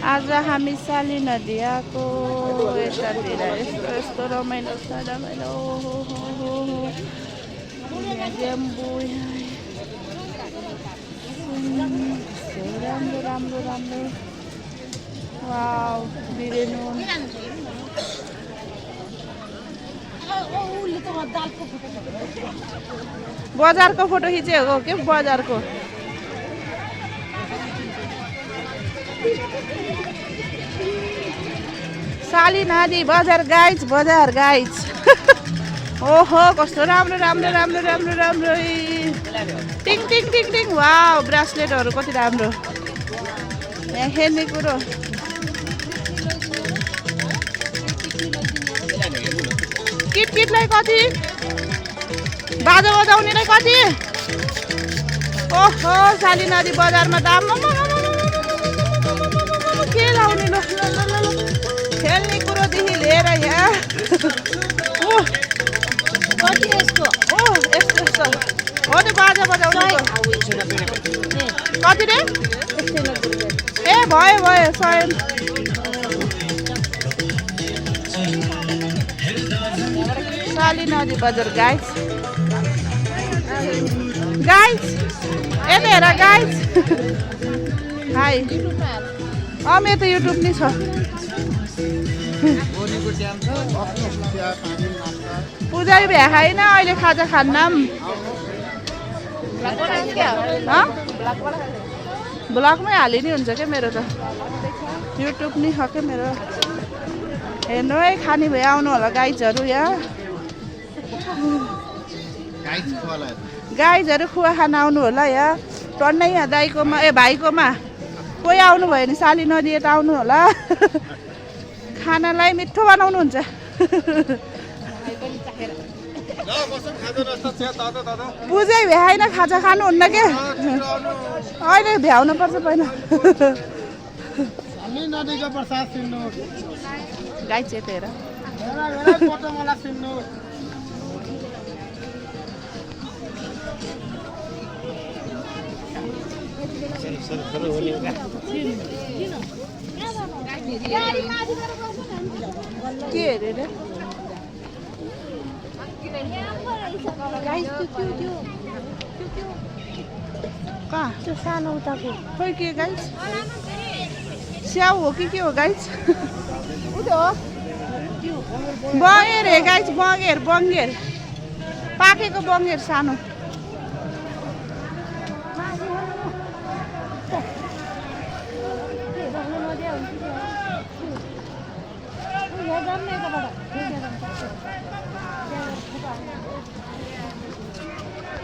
आज हामी साली नदी आएको यतातिर यस्तो यस्तो रमाइलो छ रमाइलो जम्बु राम्रो राम्रो राम्रो वाउ बिरेनु बजारको फोटो खिचेको हो के बजारको साली नदी बजार गाइज ओहो कस्तो राम्रो राम्रो राम्रो राम्रो राम्रो टिङ टिङ टिङ टिङ वाउ ब्रासलेटहरू कति राम्रो यहाँ खेल्ने कुरो किटलाई कति बाजा बजाउनेलाई कति ओहो साली नदी बजारमा त के लाउने ल खेल्ने कुरोदेखि लिएर यहाँ कति यसको यस्तो यस्तो हो त्यो बाजा बजाउने कति रे ए भयो 100 साली नदी बजार गाइज यता हेर गाइज हाई मेरो त युट्युब नि छ पूजा भ्या खाइन अहिले खाजा खान्न ब्लगमै हालि नि हुन्छ क्या मेरो त युट्युब नि छ क्या मेरो हेर्नु है खाने भए आउनु होला गाइजहरू यहाँ गाइजहरू खुवा खान आउनु होला यहाँ टन्नै यहाँ दाइकोमा भाइकोमा कोही आउनु भयो भने साली नदी यता आउनु होला खानालाई मिठो बनाउनुहुन्छ बुझै भ्याएन खाजा खानुहुन्न के अहिले भ्याउनु पर्छ पहिला गाई चेतेर के हेरेर कहाँ त्यो सानो उताको खोइ के गाइस स्याउ हो कि के हो गाइस बगेर हे गाइस बङ्गेर पाकेको बङ्गेर सानो